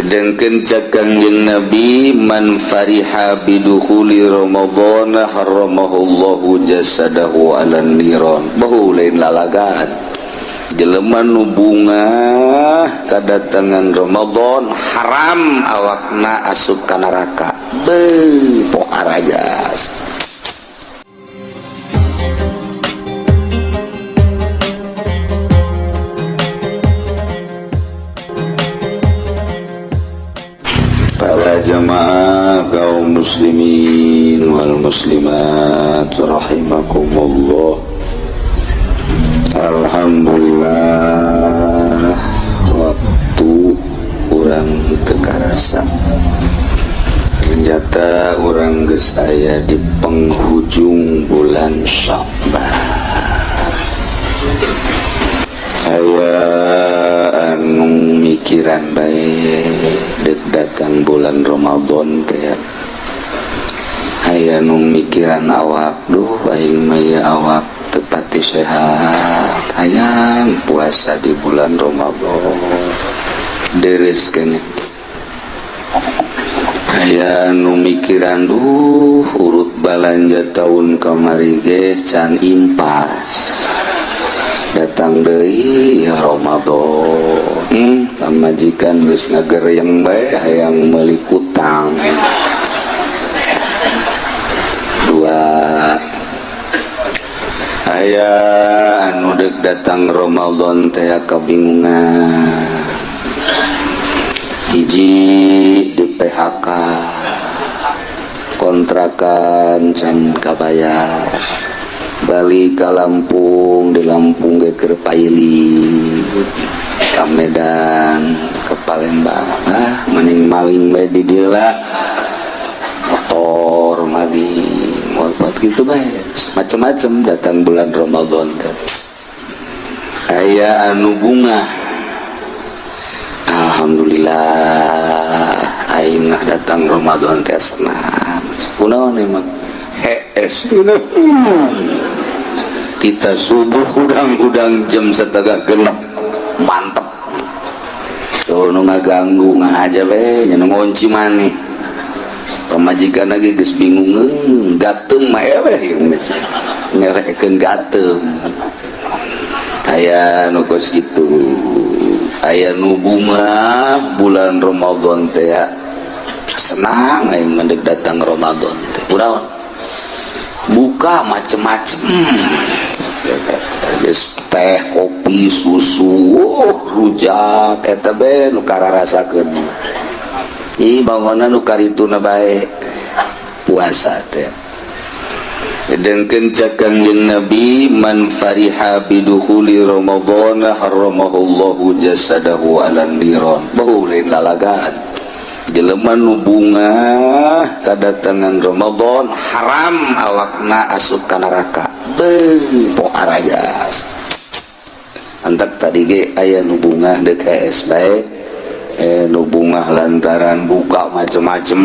Sedangkan cek Kangjeng Nabi, man fariha bidukhuli Ramadan harramahullahu jasadahu 'alan niran. Bau lain lalagan. Jelema nu bungah kadatangan Ramadan, haram awakna asup ka neraka. Beuh, pohara jas. Para jamaah kaum muslimin wal muslimat rahimakumullah. Alhamdulillah, waktu urang teu karasa. Ternyata urang geus aya di penghujung bulan Sya'ban. Aya anu mikiran bae dek datang bulan Ramadan teh. Aya nu mikiran awak, duh, aing mah ieu awak teu pati sehat, hayang puasa di bulan Ramadan, deres keneh. Aya nu mikiran, duh, urut balanja tahun kamari ge can impas, datang deui ya Ramadan, pamajikan geus ngagereng bae hayang meuli kutang dua. Aya anu dek datang Ramadan teh kabingungan, hiji di PHK, kontrakan can kabayar, balik ke Lampung, di Lampung ge keur pailit, ka Medan, ke Palembang, ah, mending maling bae di dieu lah, motor maling buat gitu bae, macem-macem datang bulan Ramadan teh. Aya anu bungah, alhamdulillah, aing mah datang Ramadan teh senang. Kunaon emang? Hees, kita subuh hudang-hudang jam 5.30, mantep tuh. Nu ngaganggu ngahaja we nya, nu ngunci maneh pamajikan lagi geus bingung, gatem mah eleh, ngelehkeun gatem. Aya nu kos kitu, aya nu bungah bulan Ramadan teh, senang aing mah dek datang Ramadan teh. Kunaon? Buka macem-macem. Geus teh, kopi, susu, rujak eta be nu kararasakeun. Ih, bangonan nu karituna bae puasa teh. Sedangkan cek Kangjeng Nabi, man fariha bidukhuli Ramadan harramahullahu jasadahu 'alan niran. Bau lain lalagan. Jelema nu bungah kadatangan Ramadan, haram awakna asup ka neraka. Beuh, pohara jas. Antak tadi ge aya nu bungah dek hees bae, nu bungah lantaran buka macem-macem,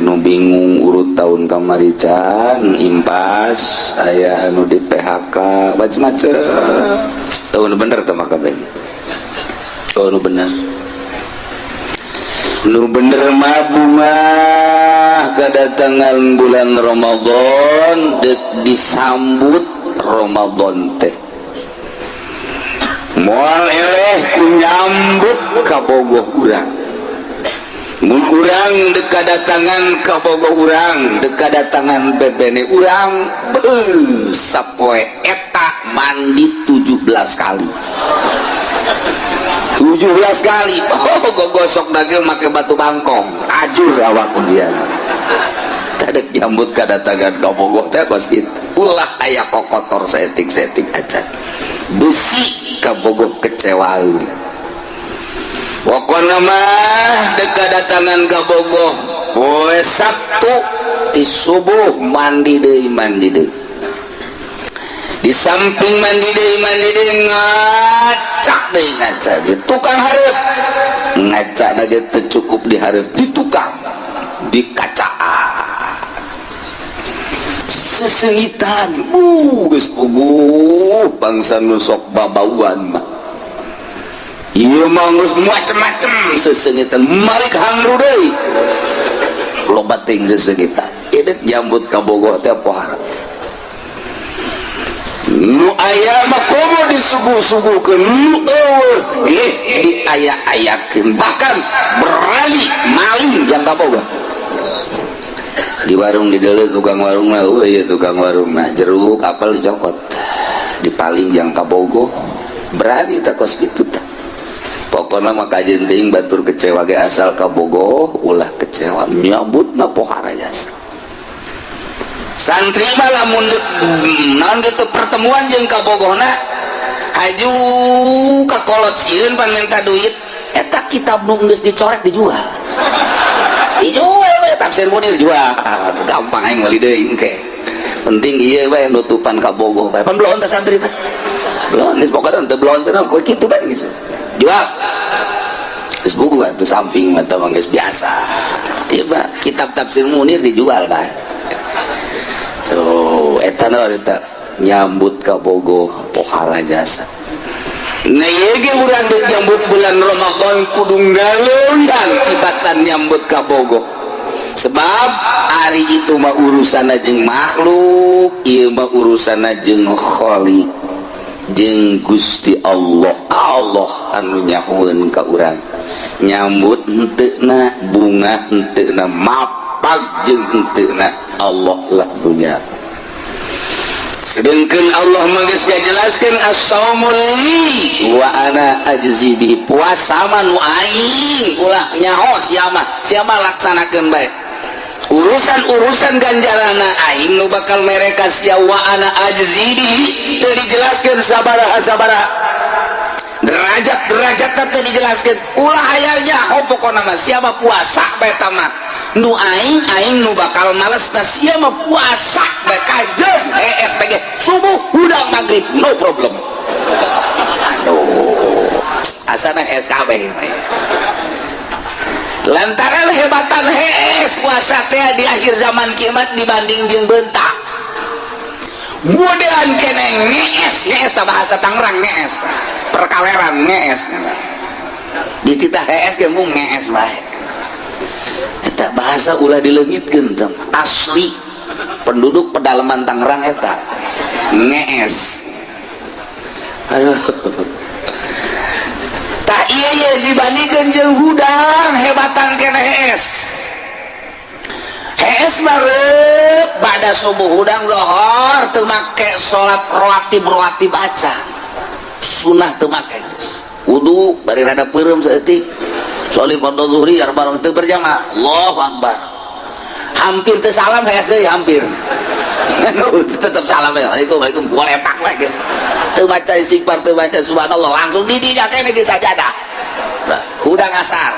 nu bingung urut tahun kamari can impas, aya anu di PHK, macem-macem. Tahu nu bener teh maka bae. Oh, nu bener. Nu bener mah bungah kedatangan bulan Ramadan, dek disambut Ramadan teh moal eleh ku nyambut kabogoh urang. Mun urang dek kadatangan kabogoh urang, dek kadatangan bebene urang, beuh, sapoe eta mandi 17 kali, 17 kali. Oh, gosok daging make batu bangkong, ajur awak ujian. Tadi nyambut kadatangan kabogoh teh kos kitu, ulah aya kokotor saeutik-saeutik acan, besi kabogoh kecewa. Pokokna mah dek kadatangan kabogoh poe Sabtu di subuh mandi deui, mandi deui. Di samping mandi deui, mandi deui, ngacak deui, ngaca di tukang hareup. Ngaca ge teu cukup di hareup, di tukang, di kacaan sesengitan. Geus puguh bangsa nu sok babauan mah. Ieu mah geus macem-macem seseungitan, malik hangru deui, loba teuing seseungitan. Ieu nyambut kabogoh teh pohara nu aya mah komo disuguh-suguhkeun, nu euweuh ge diaya-ayakeun, bahkan berani maling jang kabogoh. Di warung di deuleu tukang warung mah, eueuh ieu tukang warung mah, jeruk apel dicokot dipaling jang kabogoh, berani tak kos kitu tah. Pokokna mah kajeun teuing batur kecewa ge asal kabogoh ulah kecewa, nyambutna pohara jasa. Santri mah lamun naon gitu pertemuan jeung kabogohna, haju ka kolot sieun pan minta duit, eta kitab nu geus dicoret dijual, dijual we. Tafsir Munir jual, gampang, aing meuli deui engke. Penting ieu we nutupan kabogoh bae, pan belon teh santri teh belon geus, pokokna teu belon teh kok kitu bae geus jual, geus buku atuh samping mah mah geus biasa. Ieu mah kitab tafsir Munir dijual bae tuh. Eta naon, eta nyambut kabogoh pohara jasa. Nah, ieu ge urang deuk nyambut bulan Ramadan kudu ngaleuyang tibatan nyambut kabogoh, sebab ari itu mah urusan jeung makhluk, ieu mah urusan jeung Khalik, jeung Gusti Allah. Allah anu nyahoeun ka urang nyambut henteuna, bunga henteuna, mapag jeung henteuna, Allah lah punya. Sedangkan Allah mah geus ngajelaskeun, as-saumu li wa ana ajzi bihi. Puasa mah nu aing, ulah nyaho sia mah, sia mah laksanakeun bae, urusan-urusan ganjarana aing nu bakal mereka sia. Wa ana ajzi bihi teu dijelaskeun sabaraha sabaraha derajat-derajat, teu dijelaskeun. Ulah hayang nyaho, pokona mah sia mah puasa bae mah nu aing, aing nu bakal males. Na sia mah puasa bae kajeun ESPG subuh hudang maghrib, no problem. Aduh, asana SKB lantaran hebatan hees puasa teh di akhir zaman kiamat dibanding jeung bentak mudahan kene ngees. Ngees tah bahasa Tangerang, ngees perkaleran, ngees di titah hees ge mung ngees bae. Eta bahasa ulah dileungitkeun, asli penduduk pedalaman Tangerang eta ngees. Aduh, tah iya iya dibandingkan jeung hudang hebatan kene hees. Hees mareup pada subuh, hudang zohor, teu make salat rawatib, rawatib aca sunah teu make geus wudu bari rada peureum saeutik, sholat fardhu zuhri bareng teu berjamaah, Allahu akbar, hampir teu salam hees deui, hampir tetep salam ya, Assalamualaikum, golepak lagi, teu maca istighfar, teu maca subhanallah, langsung di dinya kene di sajadah. Nah, hudang asar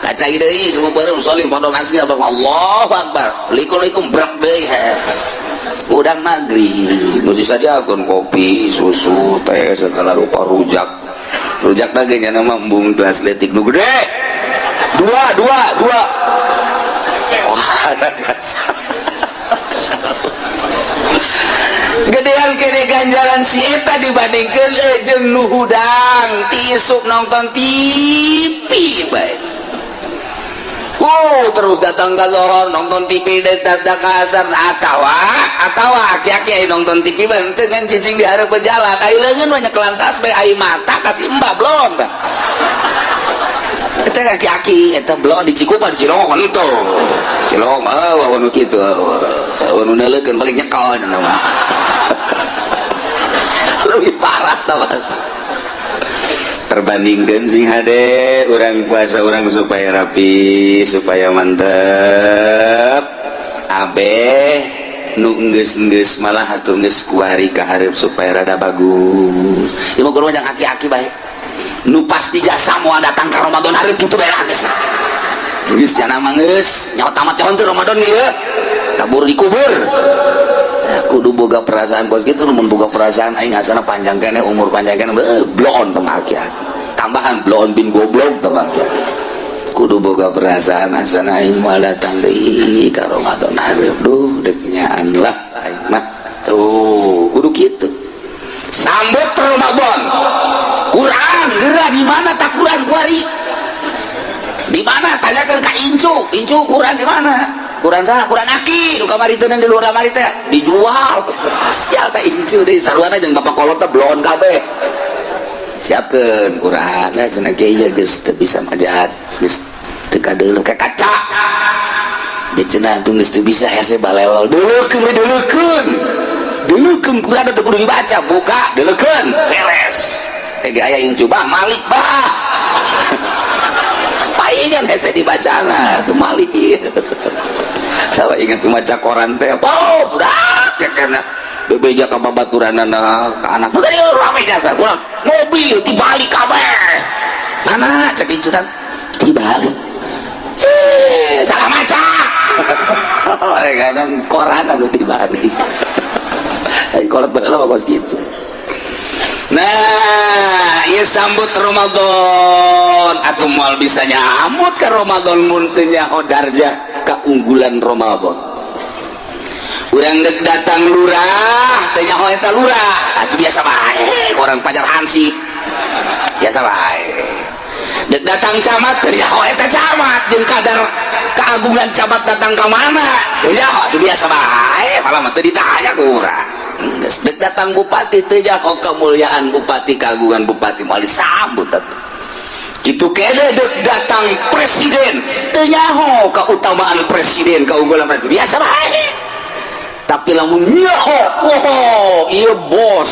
kaca deui, semua bareng sholat fardhu asar, Allahu akbar, likum-likum brak deui hees. Hudang maghrib mesti sadiakeun kopi, susu, teh, segala rupa, rujak. Rujak lagi nya nama embung gelas letik nu gede dua dua dua. Wah, jasa gedean kene ganjaran si eta dibandingkan jeung nu hudang ti isuk nonton TV bae. Oh, terus datang ke lohor nonton TV, datang ke asar atawa aki-aki nonton TV bae teu ngan cicing di hareup berjalan, ai leungeun banyak kelantas bae, ai mata kasih embab belum dah. Eta aki-aki eta belum di Cikupa, di Cilongok henteu. Cilongok eueuh nu kitu, eueuh nu neuleukeun, paling nyekel cenah mah. Lebih parah tah terbandingkan. Sing hade urang puasa urang supaya rapi, supaya mantep abeh nu geus-geus malah atuh geus kuari ka hareup supaya rada bagus. Ieu mah kudu jang aki-aki bae nu pasti jasa moal datang ka Ramadan hareup kitu bae lah. Geus geus jana mah geus nyawa tamat nyawa teu Ramadan ieu kabur dikubur ya, kudu boga perasaan bos gitu. Mun boga perasaan aing asana panjang kene umur, panjang kene, bloon tong aki-aki tambahan bloon bin goblok tong aki-aki. Kudu boga perasaan asana aing moal datang deui ka Ramadan hareup, duh dek nyaan lah aing mah. Tuh kudu kitu sambut Ramadan. Quran geura di mana tak Quran kuari? Di mana? Tanyakan ka incu. Incu Quran di mana? Quran saha? Quran aki nu kamari teh di luar kamari teh dijual. Sial teh incu deui saruana jeung bapak kolot teh bloon kabeh. Siapkeun Quran lah cenah kieu ieu geus teu bisa majahat, geus teu kadeuleu ka kaca. Dia cenah atuh geus teu bisa hese balelol. Deuleukeun we deuleukeun. Deuleukeun Quran teh kudu dibaca, buka deuleukeun, beres. Teh aya incu bah malik bah. Paingan hese dibacana tuh malik ieu. Salah ingat tuh maca koran teh, oh budak ya kena bebeja ka babaturanana ka anak. Maka dia rame jasa, kurang mobil dibalik kabeh. Mana cek incuran dibalik. Eh, salah maca. Kadang koran anu dibalik. Kolot bener mah kos gitu. Nah, ieu sambut Ramadan. Atuh moal bisa nyamut ke Ramadan mun teu nyaho darjah keunggulan Ramadan. Urang dek datang lurah, teu nyaho eta lurah. Atuh biasa bae, orang pajar hansip. Biasa bae. Dek datang camat, teu nyaho eta camat jeung kadar keagungan camat datang ka mana? Teu nyaho, atuh biasa bae, malah mah teu ditanya ku urang. Geus dek datang bupati teu nyaho kemuliaan bupati, keagungan bupati moal disambut atuh. Kitu kene dek datang presiden teu nyaho keutamaan presiden, keunggulan presiden, biasa bae. Tapi lamun nyaho, oh ieu bos.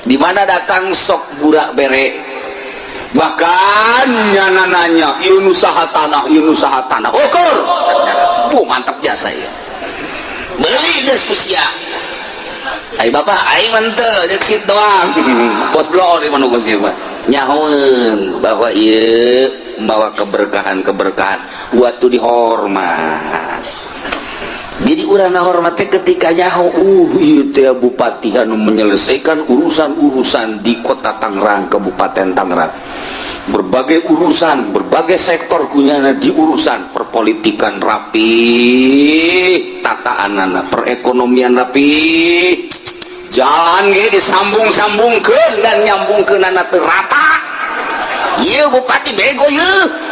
Di mana datang sok burak bere. Bahkan nyana nanya, ieu nu saha tanah, ieu nu saha tanah. Ukur. Bu mantap jasa ieu. Beli geus usia. Ai bapak aing mah teu nyeksit doang. Bos bloon di mana geus mah. Nyahoeun bahwa ieu membawa keberkahan-keberkahan waktu dihormat. Jadi urang ngahormat teh ketika nyaho, ieu teh bupati anu menyelesaikan urusan-urusan di kota Tangerang, Kabupaten Tangerang. Berbagai urusan, berbagai sektor kunyana diurusan, perpolitikan rapi, tataanana, perekonomian rapi, jalan ge disambung-sambungkeun dan nyambungkeunana teu rata. Ieu bupati bego ieu.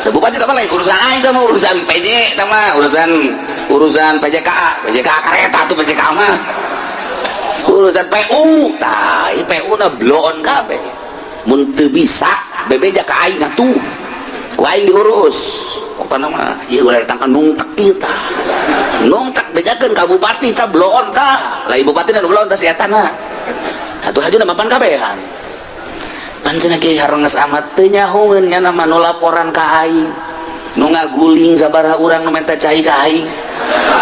Teu bupati teh mah lain urusan aing teh mah urusan PJ teh mah urusan urusan PJKA, PJKA kereta tuh PJKA mah. Urusan PU, tah ieu PU na bloon kabeh. Mun teu bisa bebeja ka aing atuh. Ku aing diurus. Apa nama? Ieu ulah datang ka nungtek ieu tah. Nungtek bejakeun ka bupati tah bloon tah. Lain bupati nu bloon tah si eta na. Atuh hajuna mapan kabehan. Pan cenah kieu haronges amat teu nyahoeun nya nama nu laporan ka aing. Nu ngaguling sabaraha urang nu menta cai ka aing.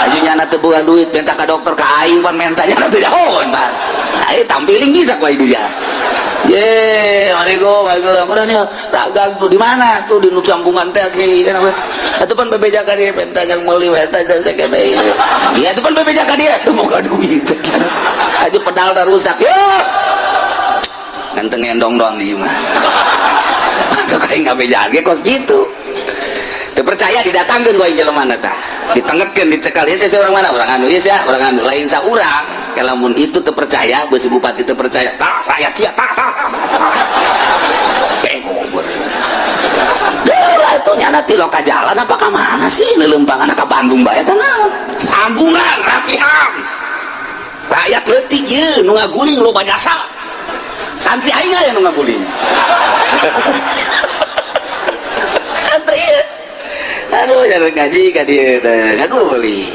Aju nyana teu boga duit minta ka dokter ka aing pan menta nyana teu nyahoeun pan. Aing tampiling bisa ku aing bisa. Ye, Assalamualaikum, waalaikumsalam. Udah nih, dagang tuh di mana? Tuh di nu sambungan teh kieu kan apa? Atuh pan bebeja ka dia minta yang meuli eta kene. Iya, itu pan bebeja ka dia tuh boga duit. Aju pedal dah rusak. Yo. Nganteng ngendong doang di mah. Atuh kayak ngabejaan ge kos gitu. Teu percaya didatangkeun ku aing jelema tah. Ditengetkeun dicekal ya saya orang mana? Orang anu ieu sia, orang anu lain saurang. Lamun itu teu percaya, beusi bupati teu percaya. Tah saya sia tah tah. Bego lah itu nyana ti loka jalan apa ka mana sih lelempangan ka Bandung bae teh naon. Sambungan rapihan. Rakyat leutik ye nu ngaguling loba jasa. Santri aing aya nu ngaguling. Santri aduh jangan ngaji ka dieu teh ngaguling.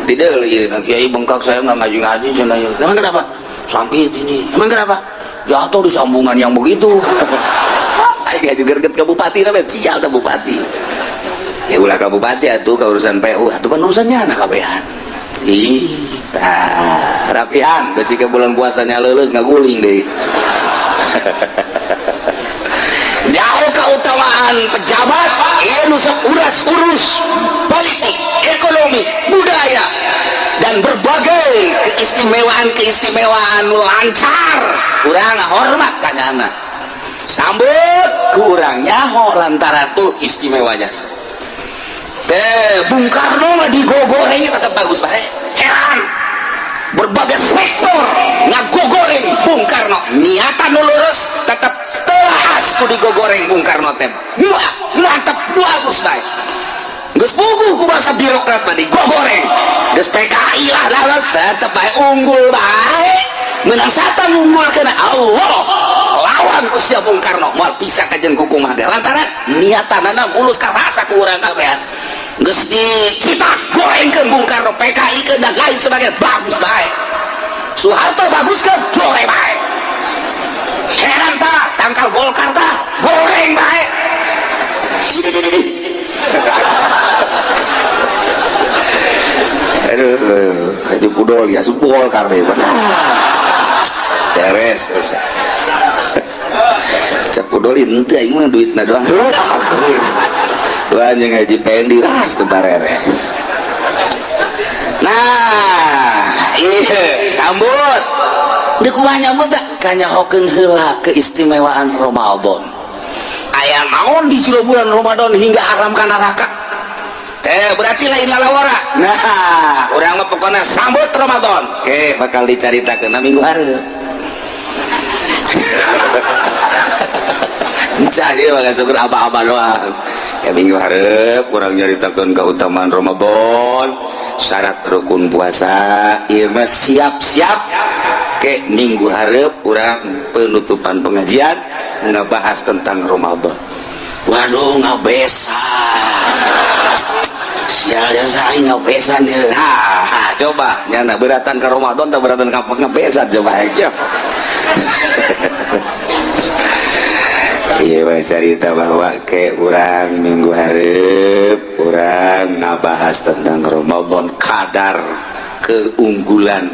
Di deui ieu kiai bengkak saya nggak ngaji-ngaji cenah ieu. Emang kenapa? Sakit ini. Emang kenapa? Jatuh di sambungan yang begitu. Aing ngaji gerget ke bupati namanya sial ke bupati. Ya ulah ke bupati atuh ke urusan PU atuh kan urusannya anak kabehan. Ih, tah rapihan besi ke bulan puasanya lulus ngaguling deh. Jauh keutamaan pejabat ieu nu sok uras-urus politik, ekonomi, budaya dan berbagai keistimewaan-keistimewaan nu lancar. Urang hormat ka nyana. Sambut ku urang nyaho lantaran tuh istimewanya. Teh Bung Karno mah digogorengnya tetap bagus bae. Heran. Berbagai sektor ngagogoreng Bung Karno. Niatan nu lurus tetep telas ku digogoreng Bung Karno teh. Wah, mantap, bagus bae. Geus puguh ku bangsa birokrat mah digogoreng. Geus PKI lah lah tetep bae unggul bae. Menang satan unggul kena Allah. Lawan ku sia Bung Karno moal bisa kajen kukumaha ge lantaran niatanana mulus karasa ku urang kabehan. Geus dicitak gorengkeun Bung Karno, PKI keun dan lain sebagainya, bagus bae. Soeharto bagus kan, goreng bae. Heran tah tangkal Golkar tah goreng bae. Ini ini. Aduh, Haji Pudol ya, asup Golkar deh. Beres terus. Cak Pudol henteu aing mah duitna doang. Wah, anjing Haji Pendi ras teu bareres. Nah, iya, sambut. Deuk kumaha nyambut tak? Kanyahokeun heula keistimewaan Ramadan. Aya naon di jero bulan Ramadan hingga haram ka neraka? Berarti lain lalawara. Nah, urang mah pokoknya sambut Ramadan. Oke, bakal dicaritakeun minggu hareup. Jadi bakal syukur aba-aba doang. Ya minggu hareup urang nyaritakeun keutamaan Ramadan, syarat rukun puasa, ieu mah siap-siap ke minggu hareup urang penutupan pengajian ngebahas tentang Ramadan. Waduh, ngabesan. Sial ya saya ngabesan ya. Ha, ha, coba nyana beratan ke Ramadan atau beratan ke ngabesan coba ya. Iya cerita bahwa ke urang minggu hareup urang ngabahas tentang Ramadan, kadar keunggulan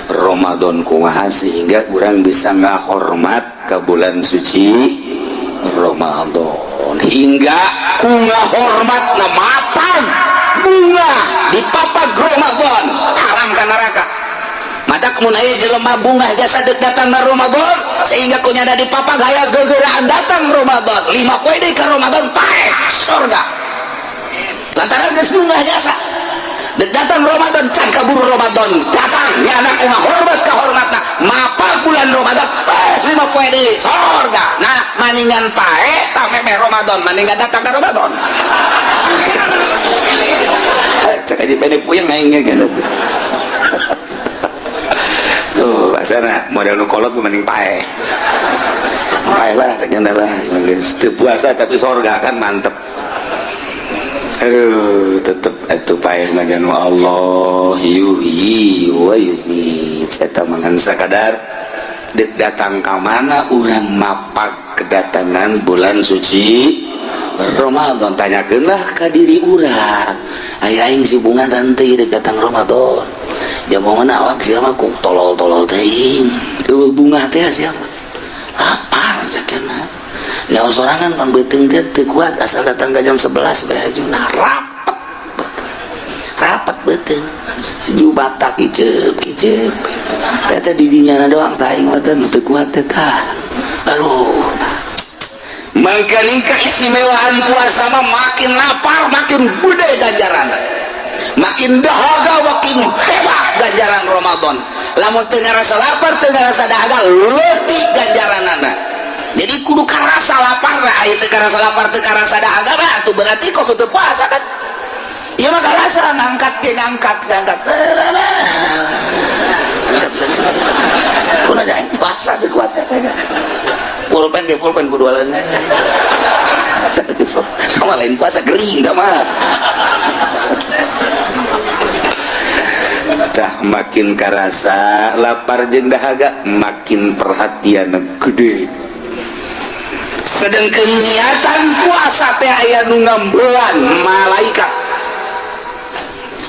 Ramadan kumaha sehingga urang bisa ngahormat ke bulan suci Ramadan hingga ku ngahormat mapan bunga di papag Ramadan haram ka neraka. Mata kemun aya jelema bunga jasa dek datang na Ramadan sehingga kunyana di papag aya gegeraan datang Ramadan 5 poe deui ka Ramadan paeh surga lantaran geus bunga jasa dek datang Ramadan can kaburu Ramadan datang nyana ku ngahormat ka hormatna mapag bulan Ramadan paeh 5 poe deui surga. Nah maningan paeh tak memeh Ramadan maningan datang ka Ramadan. Cek aja pendek puyeng aing ge gitu. Tuh, asana model nu kolot mending paeh. Paeh lah sakjana lah geus teu puasa tapi sorga kan mantep. Aduh, tetep atuh paeh mah janu Allah yuhyi wa yumiit. Eta mah ngan sakadar deuk datang ka mana urang mapag kedatangan bulan suci Ramadan, tanyakeunlah ka diri urang. Aya aing si bunga tante deuk datang Ramadan. Jamongan awak siapa ku tolol-tolol teuing. Eueuh bunga teh siapa? Lapar sakena. Nyawa sorangan pan beuteung teh teu kuat asal datang ka jam 11 bae haju. Nah rapet. Rapet beuteung. Jubata kiceup-kiceup. Teh teh di dinyana doang tah aing mah teh teu kuat teh tah. Aduh. Maka keistimewaan puasa mah makin lapar makin gede ganjaran, makin dahaga makin hebat ganjaran Ramadan. Lamun teu ngarasa lapar teu ngarasa dahaga leutik ganjaranana. Jadi kudu karasa lapar aya teu karasa lapar teu karasa dahaga mah atuh berarti kok teu puasa kan. Ieu mah karasa ngangkat ge ngangkat ngangkat. Angkat. Kudu aja puasa teu kuat teh. Pulpen ge pulpen kudu aleungan. Sama lain puasa gering da mah. Tah makin karasa lapar jeung dahaga makin perhatian gede. Sedangkan niatan puasa teh aya nu ngambelan malaikat.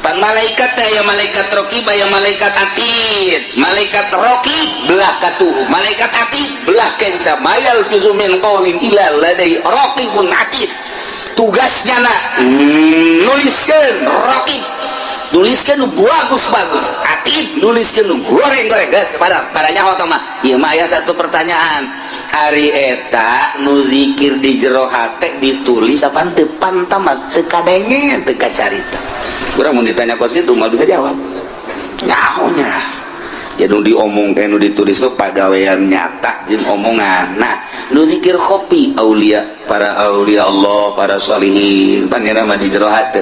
Pan malaikat teh aya malaikat raqib aya malaikat atid. Malaikat raqib belah katuhu, malaikat atid belah kenca. Mayal fizu min qawlin illa ladai raqibun atid. Tugasnya na nuliskeun raqib, nuliskeun nu bagus-bagus, atid nuliskeun nu goreng-goreng. Geus pada nyaho tah mah. Ieu mah aya satu pertanyaan. Ari eta nu zikir di jero hate ditulis apa teu pantamat teu kadenge teu kacarita. Urang mun ditanya kos kitu moal bisa jawab. Nyaho nya. Ya nu diomong, nu ditulis mah pagawean nyata jeung omongan. Nah, nu zikir khofi aulia, para aulia Allah, para sholihin, pangeran mah di jero hate.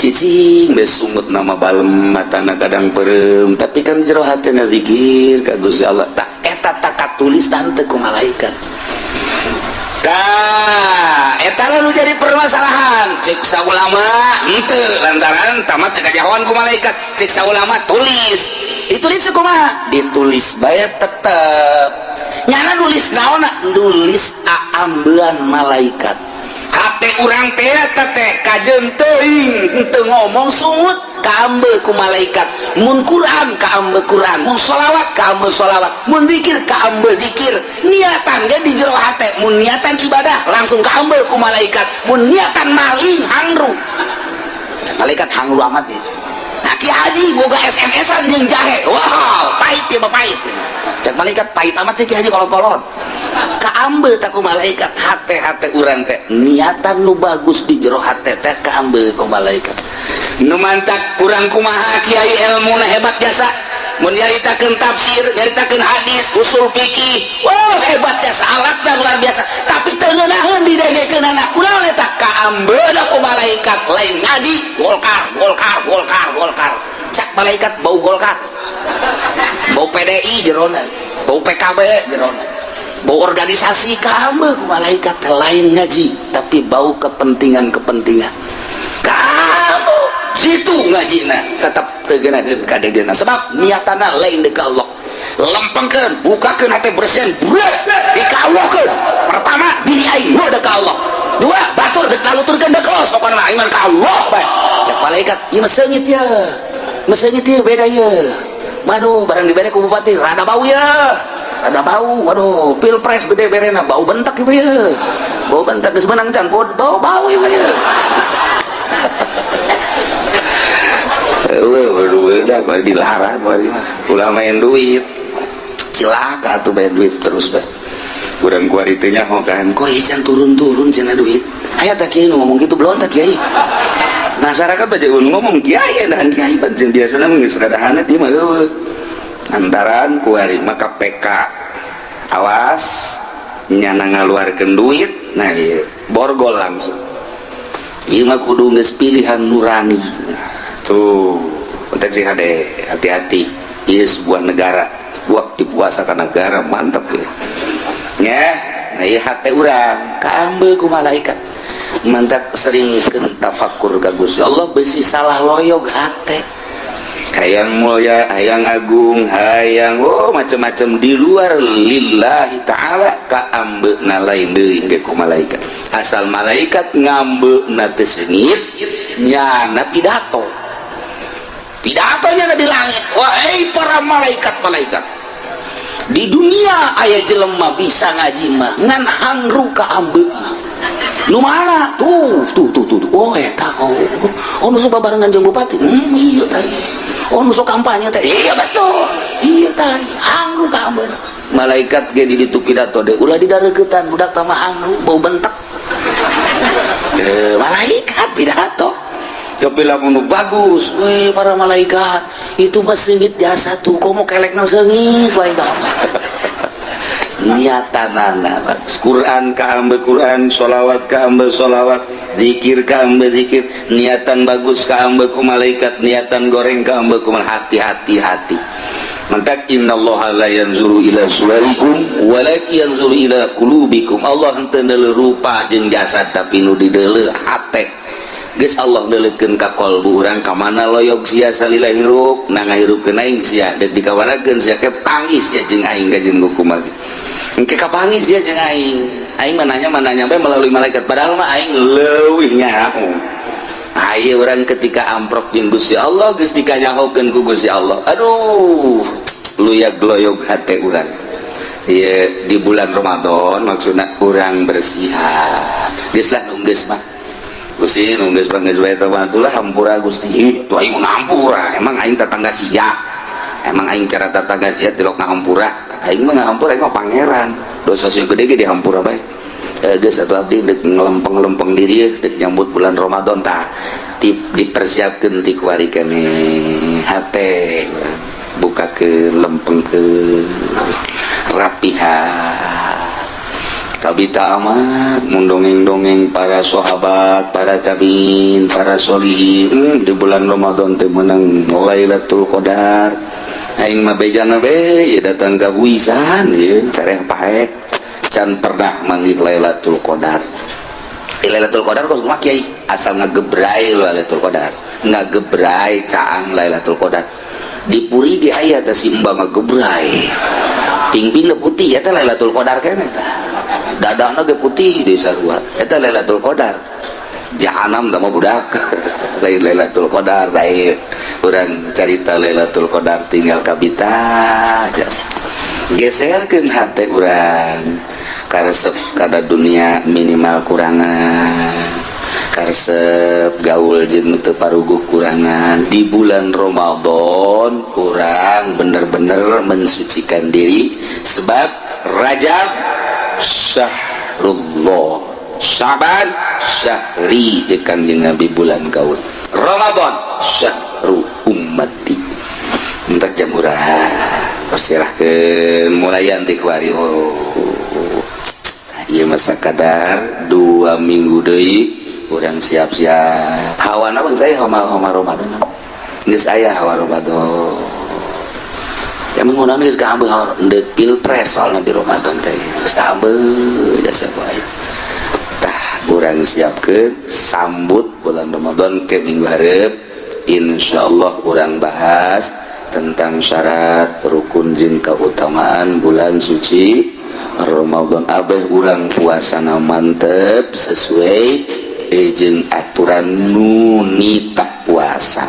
Cicing be sungut nama balem, matana kadang perem, tapi kan jero hatena zikir ka Gusti Allah. Tak eta tak katulis tante ku malaikat. Tah, eta lah nu jadi permasalahan. Cek ulama henteu, lantaran tamat teu kajahoan ku malaikat. Cek ulama tulis. Ditulis kumaha? Ditulis bae tetep. Nyana nulis naonna? Nulis aambean malaikat. Hate urang teh eta teh kajeun teuing henteu ngomong sungut kaambe ku malaikat. Mun Quran kaambe Quran, mun sholawat kaambe sholawat, mun zikir kaambe zikir. Niatan ge di jero hate, mun niatan ibadah langsung kaambe ku malaikat, mun niatan maling hangru. Malaikat hangru amat ya. Nah, Ki Haji boga SMS-an jeung jahe. Wow, pahit ya mah, pahit. Cek malaikat, pahit amat sih Ki Haji, kolot-kolot. Kaambe tak ku malaikat hate-hate urang teh. Niatan nu bagus di jero hate teh kaambe ku malaikat. Nu mantak kurang kumaha kiai ilmu hebat jasa mun nyaritakeun tafsir, nyaritakeun hadis, usul fikih, wah, hebat jasa, alatna luar biasa, tapi teu ngeunaheun didengekeunana. Kunaon eta? Kaambeuna ku malaikat. Lain ngaji Golkar, Golkar, Golkar, Golkar. Cak malaikat, bau Golkar, bau PDI jerona, bau PKB jerona, bau organisasi. Kaambe ku malaikat. Lain ngaji tapi bau kepentingan-kepentingan, kamu situ ngajina tetap teu geunaheun kadegena, sebab niatana lain deuk Allah. Lempengkeun, bukakeun hate, bersihan, dikawahkeun. Pertama, diri aing nu deuk Allah. Dua, batur dek naluturkeun deuk los, pokona mah aing mah ka Allah bae. Cek malaikat, ieu mah seungit ya, mah seungit ya, beda ya. Waduh, barang dibere ku bupati rada bau ya, rada bau. Waduh, pilpres gede berena, bau bentak ieu ya, bau bentak. Geus menang can, bau bau ieu ya. Waduh, udah dilarang ulah main duit, cilaka tuh main duit terus bae. Kurang kualitinya ho kan, kok can turun-turun cenah duit. Aya tak kiai ngomong gitu belum tak kiai? Masyarakat baca ngomong kiai dan kiai pancen biasana mah geus rada hanet ieu mah eueuh. Antaran kuari mah KPK awas nyana ngaluarkeun duit. Nah, ieu borgol langsung. Ieu mah kudu geus pilihan nurani. Tuh, penting sih hade, hati-hati. Ieu sebuah negara, waktu puasa ka negara mantap ya. Ya, nah, ieu hate urang kaambe ku malaikat. Mantap, sering tafakur ka Gusti Allah, besi salah loyog hate. Hayang mulia, hayang agung, hayang oh macam-macam di luar lillahi ta'ala, kaambe na lain deui ge ku malaikat. Asal malaikat ngambe na teu seungit, nyana pidato. Pidatonya di langit, wahai para malaikat-malaikat di dunia, aya jelema bisa ngaji mah ngan hangru kaambe. Nu mana tuh tuh tuh tuh? Oh, eta. Oh oh, nu sok babarengan jeung bupati. Iya tadi. Oh, nu sok kampanye teh. Iya, betul, iya tadi. Hangru kaambe. Malaikat ge di ditu pidato deh, ulah didareuketan, budak tah mah hangru, bau bentek. Eh, malaikat pidato, tapi lamun nu bagus, weh, para malaikat, itu mah seungit jasa tuh, komo kelekna seungit wae. Niatanana bagus, Quran kaambe Quran, sholawat kaambe sholawat, zikir kaambe zikir, niatan bagus kaambe ku malaikat, niatan goreng kaambe ku. Hati-hati, hati. Mantak innallaha la yanzuru ila suwarikum walakin yanzuru ila qulubikum. Allah henteu deuleu rupa jeung jasad, tapi nu dideuleu hate. Geus Allah neuleukeun ka kolbu urang, ka mana loyog sia salila hirup, na ngahirupkeun aing sia, dek dikawanakeun sia, ke panggih sia jeung aing ka jeung hukum lagi. Engke kapanggih sia jeung aing. Aing mah nanya, mah nanya bae melalui malaikat, padahal mah aing leuwih nyaho. Ayo, urang ketika amprok jeung Gusti Allah, geus dikanyahokeun ku Gusti Allah. Aduh, luyak loyog hate urang. Ieu di bulan Ramadan maksudna urang bersihan. Geus lah, nu geus mah. Gusti, nu geus mah geus bae mah atulah, hampura Gusti. Ih, tuh aing ngampura. Emang aing tetangga sia? Emang aing cara tetangga sia tilok ngahampura? Aing mah ngahampura, aing mah pangeran. Dosa sing gede ge dihampura bae. Geus atuh, abdi dek ngelempeng-lempeng diri dek nyambut bulan Ramadan. Tah, dipersiapkeun ti kuari keneh hate. Buka ke, lempeng ke, rapihan. Kabita amat mun dongeng-dongeng para sahabat, para tabiin, para solihin, di bulan Ramadan teh menang Lailatul Qadar. Aing mah bejana be ya datang ka wisan ya tereh paek can pernah manggih Lailatul Qadar. Di Lailatul Qadar kos kumaha, Kiai? Asal ngagebrai Lailatul Qadar, ngagebrai caang Lailatul Qadar. Di Puri ge aya teh si Mbak ngagebrai ping-ping putih, eta Lailatul Qadar keneh tah. Dadana ge putih di sarua, eta Lailatul Qadar. Jahanam da mah, budak, lain Lailatul Qadar. Lain urang carita Lailatul Qadar, tinggal kabita geserkeun hate urang karesep kada dunia, minimal kurangan karesep gaul jeung teu paruguh, kurangan. Di bulan Ramadan urang bener-bener mensucikan diri, sebab Rajab syahrullah, Syaban syahri jeung Kanjeng Nabi, bulan gaul, Ramadan syahru ummati. Entak jam urang persilahkeun mulai anti kuari. Oh iya, masa kadar 2 minggu deui urang siap-siap. Hawa apa saya, hawa hawa Ramadan geus aya, hawa Ramadan. Emang ngono geus kaambeu hawa ndek pilpres, soalna di Ramadan teh geus kaambeu jasa wae. Tah, urang siapkeun sambut bulan Ramadan ke minggu hareup. Insyaallah urang bahas tentang syarat, rukun jeung keutamaan bulan suci Ramadan. Abeh urang puasana mantep sesuai jeung aturan nu nita puasa,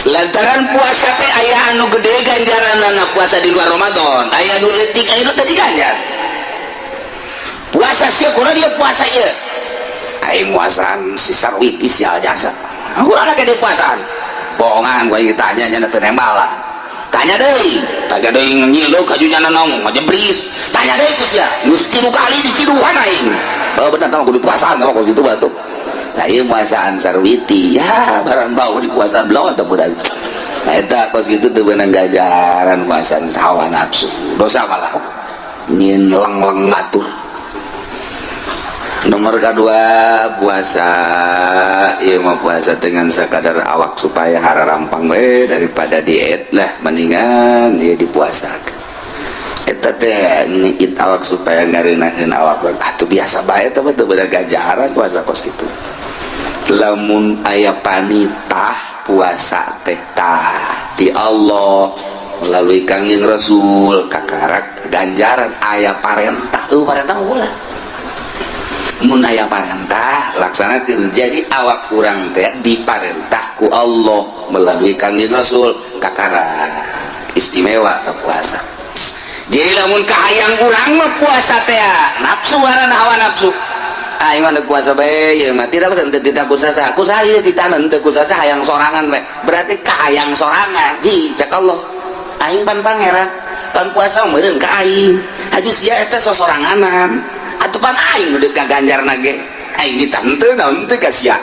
lantaran puasa teh aya anu gede ganjaran puasa di luar Ramadan, aya anu leutik, aya nu tadi ganjar puasa. Sia kurang dia puasa ieu, aing puasaan si Sarwiti sial jasa kurang gede puasaan bohongan. Gua tanya nya teu nembal lah. Tanya deui, tanya deui, nyilu kajunya nong ngajebris. Tanya deui ku sia geus tilu kali diciduhan aing. Oh bener tah, kudu puasaan kalau gitu batuk. Nah, ieu puasaan Sarwiti ya barang bau di puasaan belum atau budak. Nah, eta kos gitu teu beunang gajaran puasaan hawa nafsu, dosa malah nyin leng-leng ngatur. Nomor kedua, puasa iya mau puasa dengan sekadar awak supaya hara rampang we, daripada diet lah mendingan dia dipuasa. Eta teh ngit awak supaya ngareunahkeun awak atuh biasa bae. Teh teu bener ganjaran puasa kos kitu. Lamun aya panitah puasa teh tah ti Allah melalui Kangjeng Rasul, kakarak ganjaran. Aya parentah, parentah ulah. Mun aya parentah, laksanakeun. Jadi awak urang teh diparentah ku Allah melalui Kangjeng Rasul, kakarak istimewa teh puasa. Jadi lamun kahayang urang mah puasa teh nafsu, ngaranna hawa nafsu. Aing mah kuasa bae ieu mah, tidak teu tidak kusasa kusaha ieu ditahan teu kusasa, hayang sorangan bae, berarti kahayang sorangan. Ji cek Allah, aing pan pangeran, pan puasa meureun ka aing aju sia eta sosoranganan atuh, pan aing udah gaganjar nage, aing ditahan teu naon teu ka sia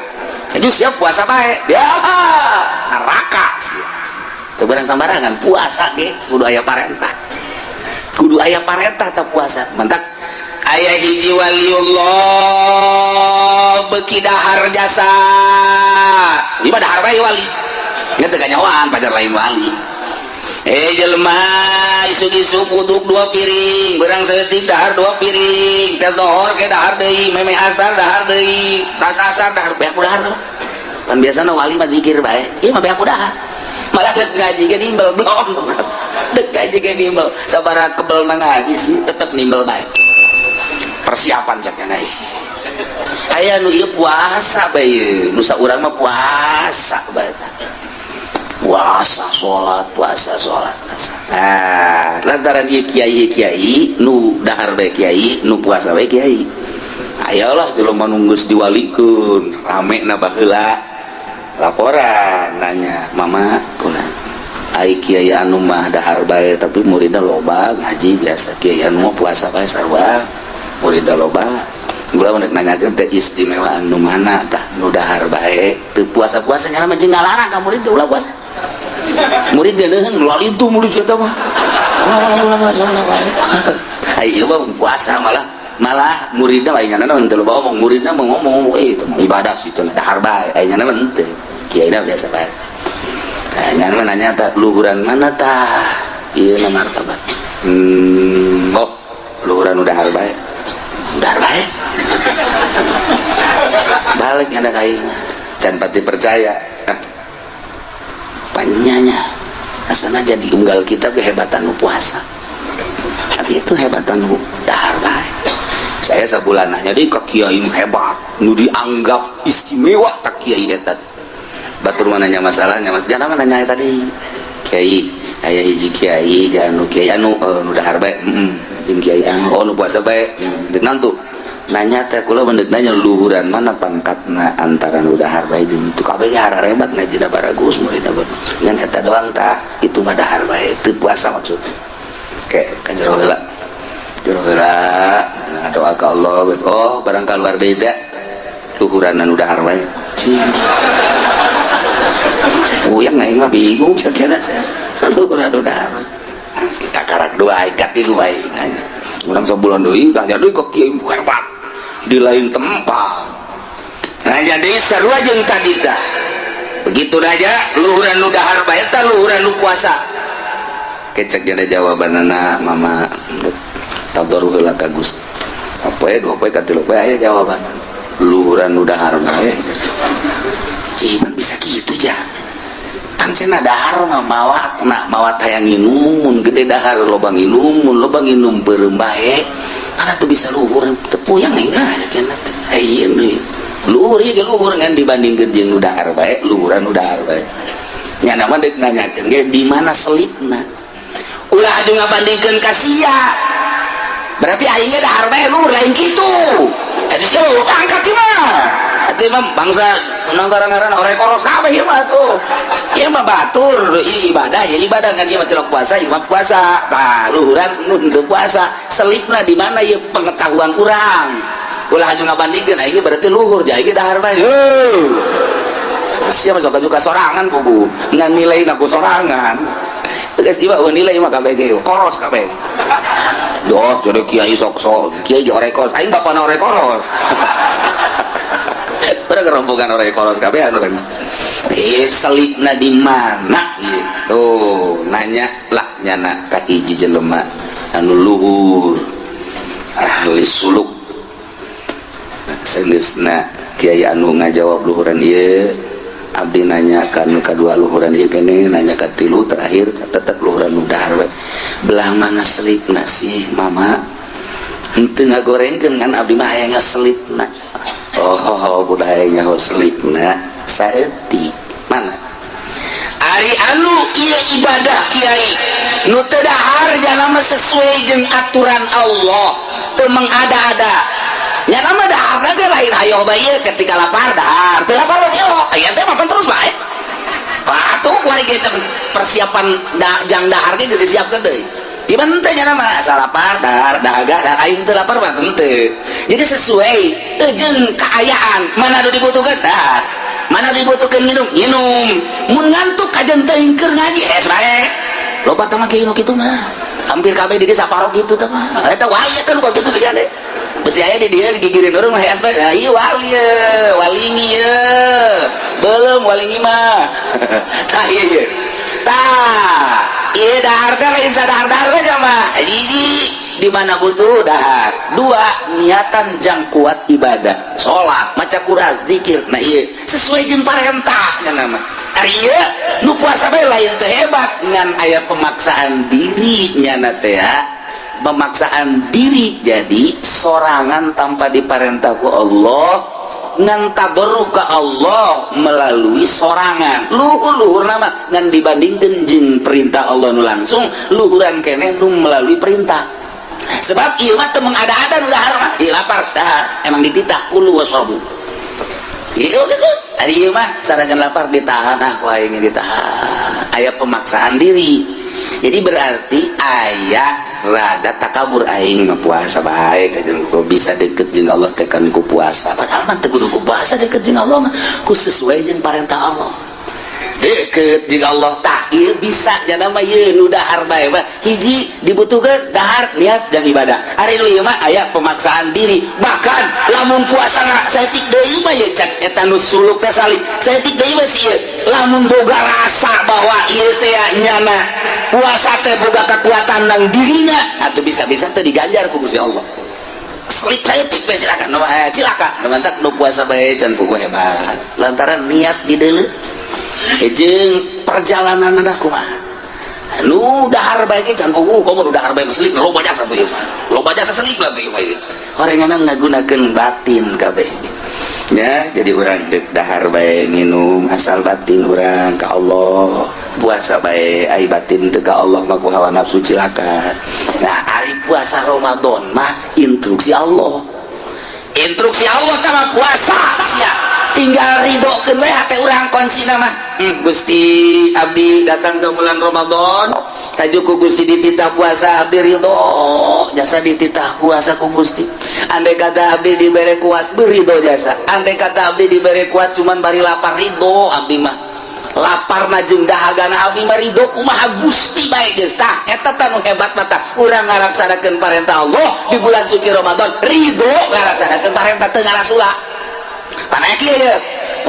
aju sia puasa bae ya neraka sia. Teu beunang sambarangan puasa ge, kudu aya parentah, kudu aya parentah tah puasa. Mantak aya hiji waliullah beki dahar jasa. Ieu mah dahar bae wali nya teu kanyawaan pajar lain wali. Eh, jelema isuk-isuk uduk 2 piring, berang saeutik dahar 2 piring, tes dohor ke dahar deui, meme asar dahar deui, tas asar dahar, beak dahar. Kan biasana wali mah zikir bae, ieu mah beak dahar. Malah dek ngaji ge nimbel belum, dek ngaji ge nimbel. Sabaraha kebel na ngaji sih tetep nimbel bae. Persiapan cak naik aya nu ieu puasa bae, nu saurang mah puasa bae, puasa salat, puasa salat puasa. Nah, lantaran ieu kiai, kiai nu dahar bae, kiai nu puasa bae, kiai ayolah jelema nu geus diwalikeun rame na baheula laporan nanya, "Mama, kunaon ai kiai anu mah dahar bae tapi muridna loba ngaji biasa, kiai anu mah puasa bae sarua muridna loba? Gua mau nanyakeun teh istimewa anu mana tah, nu dahar bae teu puasa-puasa nya mah jeung ngalarang ka murid ulah puasa." Murid geuneun melalui itu murid eta mah. Ayo mah puasa malah malah muridna lain nyana henteu loba omong, muridna mah ngomong, eh, itu mah ibadah sih cenah, dahar bae. Aya nyana mah henteu, kiai biasa bae. Nah, nyana mah nanya tah, luhuran mana tah ieu na martabat? Oh, luhuran udah bae, dahar bae. Balik ada ka aing can pati percaya panyanya, asana jadi unggal kita kehebatan nu puasa, tapi itu hebatan nu dahar bae. Saya sebulan nanya di ke kiai hebat nu dianggap istimewa, tak kiai eta batur mah nanya masalahnya, mas jangan nanya tadi kiai, aya hiji kiai anu kiai anu nu dahar bae, jeung kiai anu, oh, nu puasa bae. Dengan tuh nanya teh kula mendek nanya luhuran mana pangkatna antara nu dahar bae jeung itu. Kabeh hebat ngajina baragus murid ngan eta doang tah, itu mah dahar bae teu puasa maksudnya. Kayak ka jero heula, jero heula doa ke Allah, oh, barang keluar beda luhuran anu dahar bae. Uyang aing mah bingung sakira luhuran anu dahar kita karak dua ikat tilu bae nanya. Urang sebulan deui tanya deui ke kiai hebat di lain tempat. Nah, jadi sarua jeung tadi tah, begitu aja luhuran nu dahar bae tah luhuran nu puasa. Kecek jadi jawabanana mama tadarruh heula ka Gusti, apa ya, dua poe ka tilu poe aya jawaban luhuran nu dahar bae. Ciman bisa gitu ja kan cenah dahar mah mawat, nah mawat hayang nginum, mun gede dahar loba nginum, mun loba nginum beureum bae karena tuh bisa luhur teu puyang enggak cenah teh. Ieu luhur ieu luhur ngan dibandingkeun jeung nu dahar bae, luhuran nu dahar bae. Nya mah deuk nanyakeun ge di mana selipna, ulah aju ngabandingkeun ka sia berarti aingnya dahar bae luhur, lain kitu. Jadi so angkat ieu mah atuh mah bangsa nanggaran-ngaran orek koros kabeh ieu mah tuh. Ieu mah batur ieu ibadah ya ibadah kan, ieu mah tilok puasa, ieu mah puasa. Tah, luhuran nu teu puasa selipna di mana ieu pengetahuan urang, ulah aju ngabandingkeun aing berarti luhur ja aing dahar bae. Heuh, siapa sok juga sorangan buku ngan nilai ku sorangan geus ieu mah nilai mah kabeh ge koros kabeh. Doh, jadi kiai sok sok kiai ge orek koros, aing bapana orek koros. Pada kerombongan orek koros kabeh anu kan. Eh, selipna di mana gitu nanya lah nyana ka hiji jelema anu luhur ahli suluk. Senggeusna kiai anu ngajawab luhuran ieu, abdi nanya kan kedua luhuran ieu kene, nanya ka tilu, terakhir tetep luhuran nu dahar we. Belah mana selipna sih, mama? Henteu ngagorengkeun kan abdi mah hayang selipna. Oh, budak hayang nyaho selipna saeutik mana. Ari anu ieu ibadah kiai nu teu dahar jalama sesuai jeung aturan Allah, teu mengada-ada. Nya nama dahar ge lain hayo bae, ketika lapar dahar, teu lapar mah gelo aya teh mapan terus bae. Patuh kuari ge persiapan da, jang dahar ge geus disiapkeun deui. Ieu teh nya nama asa lapar dahar, dahaga dahar, aing teu lapar mah henteu. Jadi sesuai jeung kaayaan, mana nu dibutuhkeun dahar, mana dibutuhkeun minum, minum. Mun ngantuk kajen teuing keur ngaji es bae. Loba teh mah kieu nu kitu mah. Hampir kabeh di desa saparo kitu teh mah. Eta wali kan kos kitu sih deh. Besi aya di dia digigirin urang mah es bae. Nah, ieu wali ye, walingi ye. Belum walingi mah. Tah ieu. Tah, ieu dahar teh lain sadahar-dahar teh mah. Hiji, di mana butuh dahar. Dua, niatan jang kuat ibadah, salat, maca Quran, zikir. Nah, ieu sesuai jeung parentahnya nama. Ari ieu nu puasa bae lain teh hebat ngan aya pemaksaan diri nyana teh ya. Pemaksaan diri jadi sorangan tanpa diparentah ku Allah, ngan tabarru ka Allah melalui sorangan luhur-luhur nama ngan dibandingkeun jeung perintah Allah nu langsung, luhuran keneh nu melalui perintah, sebab ieu mah teu mengada-ada. Nu dahar mah ieu lapar dahar, emang dititah kulu wasrabu ieu gitu. Ari ieu mah sanajan lapar ditahan, ah ku aing ditahan, aya pemaksaan diri. Jadi berarti aya rada takabur, aing mah puasa bae kajen kok bisa deket jeung Allah teh kan ku puasa, padahal mah teu kudu ku puasa deket jeung Allah mah, ku sesuai jeung parentah Allah. Deket jeung Allah. Tak ieu bisa jana mah ieu nu dahar bae mah. Hiji dibutuhkeun dahar niat dan ibadah. Ari nu ieu mah aya pemaksaan diri. Bahkan lamun puasa saeutik deui mah ieu, cak eta nu suluk teh salih. Saeutik deui mah si ieu lamun boga rasa bahwa ieu teh nyana puasa teh boga kekuatan nang dirina, atuh bisa-bisa teh diganjar ku Gusti Allah. Selip saeutik bae silakan nu cilaka. Nu mantak nu puasa bae can puguh hebat lantaran niat dideuleu jeung perjalanan anak kumaha. Nu dahar bae ge can puguh, komo nu dahar bae mah selip loba jasa tuh ieu mah, loba jasa selip lah tuh ieu mah. Horenganan ngagunakeun batin kabeh nya. Jadi urang deuk dahar bae, nginum, asal batin urang ka Allah. Puasa bae, ai batin teu ka Allah mah ku hawa nafsu cilaka. Nah, ari puasa Ramadan mah instruksi Allah, instruksi Allah tah puasa sia tinggal ridhokeun we hate urang. Kuncina mah, Gusti, abdi datang ke bulan Ramadan, haju ku Gusti dititah puasa, abdi ridho jasa dititah puasa ku Gusti. Andai kata abdi dibere kuat, beridho jasa. Andai kata abdi dibere kuat cuman bari lapar, ridho abdi mah. Lapar na jeung dahagana abdi mah ridho. Kumaha Gusti bae geus. Tah, eta tah nu hebat mata urang ngalaksanakeun parentah Allah di bulan suci Ramadan, ridho ngalaksanakeun parentah, teu ngarasula. Panaik ieu ya,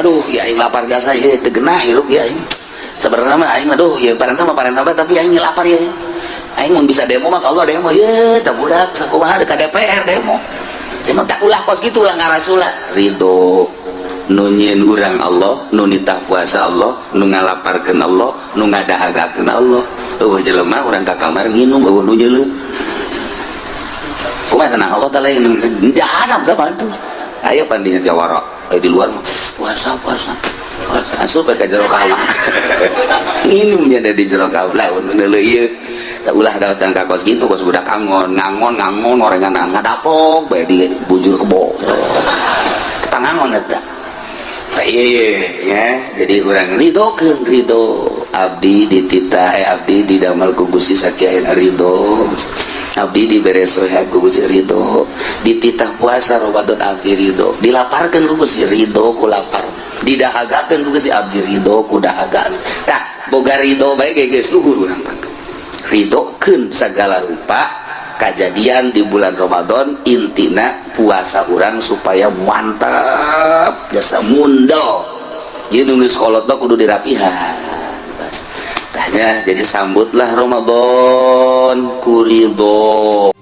aduh ya, aing lapar jasa ieu teu genah hirup ya aing. Sebenarnya mah aing, aduh ya, parentah mah parentah bae, tapi aing lapar ya. Aing mun bisa demo mah Allah demo ye tah budak sakumaha ka DPR demo. Emang tak ulah kos gitu lah ngarasula. Ridho nu nyieun urang Allah, nu nitah puasa Allah, nu ngalaparkeun Allah, nu ngadahagakeun Allah. Euweuh jelema, urang ka kamar nginum, euweuh nu nyeuleuh. Kumaha tenang Allah taala jahanam sama itu. Ayo pandinya jawara di luar puasa, puasa, puasa, asup ka jero kamar, nginumnya ada di jero kamar lah. Nu ieu ulah datang ka kos gitu, kos budak angon ngangon ngangon orengan ngadapok bae di bujur kebo ngangon eta. Iya ya, jadi urang ridhokeun, ridho abdi dititah, abdi didamel ku Gusti sakieu, ridho. Abdi dibere sehat ku Gusti, ridho. Dititah puasa Ramadan, abdi ridho. Dilaparkeun ku Gusti, ridho ku lapar. Didahagakeun ku Gusti, abdi ridho ku dahagaan. Tah, boga ridho bae ge geus luhur urang. Ridhokeun segala rupa kejadian di bulan Ramadan. Intina puasa urang supaya mantap jasa mundel. Jadi nunggu sekolah tuh kudu dirapihan tanya. Jadi sambutlah Ramadan ku ridho.